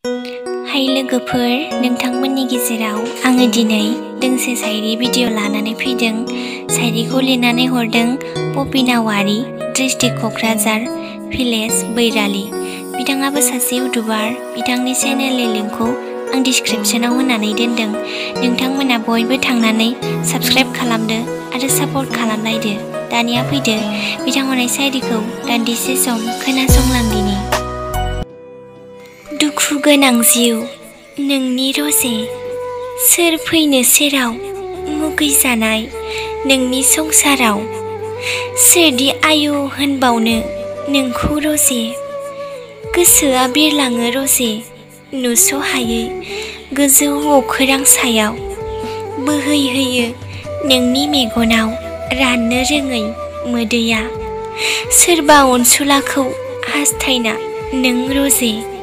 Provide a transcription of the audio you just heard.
हाय लोगोफोर, नोंथांमोननि गेजेराव आङो दिनै दोंसे शायरी भिडिअ लानानै फैदों। शायरीखौ लिरनानै हरदों पपि नावारी, डिस्ट्रिक्ट क'क्राझार, भिलेज बैरालि। बिथाङाबो सासे इउटुबार। बिथांनि चेनेलनि लिंकखौ आं डिसक्रिप्शनाव होनानै दोनदों। नोंथांमोना बयबो थांनानै साबस्क्राइब खालामदो आरो सापर्ट खालामलायदो। दानिया फैदो बिथां हरनाय शायरीखौ दान्दिसे सम खोनासंलांदिनि। दुखु गोनां जिउ नोंनि रजे, सोर फैनो सेराव मुगै जानाय नोंनि संसाराव, सोरदि आयु होनबावनो नोंखौ रजे, गोसोआ बिरलाङो रजे नुस'हायै गोजौ अखोरां सायाव, बोहैहोयो नोंनि मेगनाव राननो रोङै मोदैया, सोरबा अनसुलाखौ हास्थायना नों रजे